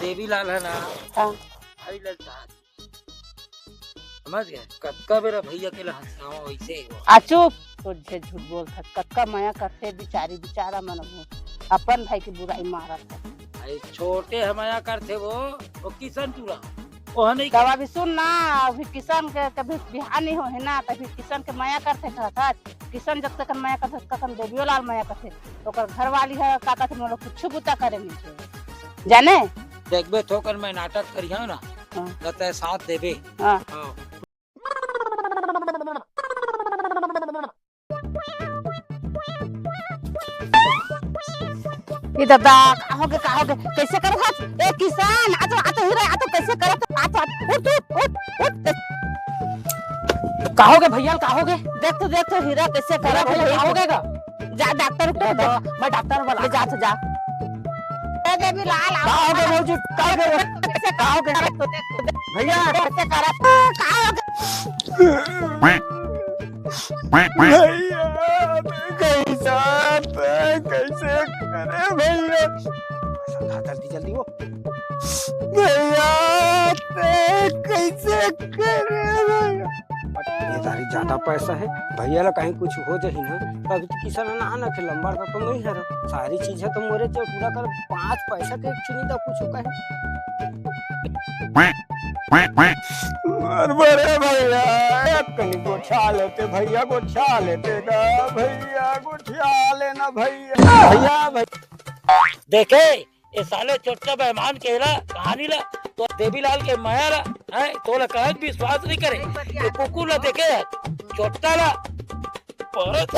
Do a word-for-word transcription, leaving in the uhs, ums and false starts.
देवी लाल है ना। हाँ। भाई ललचान। समझ गए? कतका बेरा भैया के ला हंसावा वैसे ही हो। आ चुप, तो झे झूठ बोलत हस। कतका मया करथे बिचारी, बिचारा मन वो अपन भाई के बुराई मारत है। अरे छोटे ह मया करथे वो, वो किशन टूरा। ओह नहीं तब अभी सुन ना, अभी किशन के कभी बिहान नहीं हो है ना, तभी किशन के मया करथे कहत हस। किशन जब तक मया करथे, तब तक देवियो लाल मया करथे। ओकर घरवाली है, का कहथे, मोला कुछ बुता करे नहीं दे। जाने? देखबे थोकन मैं नाटक करिहा ना, हाँ। त तै साथ देबे। हाँ। हाँ। ए दादा, का होगे, का होगे? कैसे करत हस? ए किशन, आ तो, आ तो हीरा, आ तो कैसे करत हस? आ तो, आ तो, उठ, उठ, उठ, उठ। का होगे भैया, का होगे? देख तो, देख तो हीरा कैसे करत हस भैया, का होगे गा? जा डॉक्टर को दवा, मैं डॉक्टर बुला ले जा तो जा। ए देवी लाल, का होगे भौजी? का होगे? कैसे का होगे? भैया, कैसे करत? का होगे? भैया, कैसा, कैसे करे भैया? जल्दी, जल्दी हो। भैया, कैसे करे भैया? ये तारी ज्यादा पैसा है, भैया ला कहीं कुछ हो जाही ना, तो अभी तो किसान ना, ना के लंबर का तो नहीं हरा। सारी चीज है तो मोरे जो पूरा कर, पाँच पैसा के एक चुनी दा कुछ कहे। अरे बड़े भैया, कहीं गोठिया लेते भैया, गोठिया लेते गा भैया, गोठिया लेना भैया, भैया, भैया। देखे, ये साले चोट्टा बेईमान के ला, कहानी ला, तो देवीलाल के मया ला, हैं, तोला कहत विश्वास नहीं करे, ये कुकुर ला देखे है, चोट्टा ला, परत।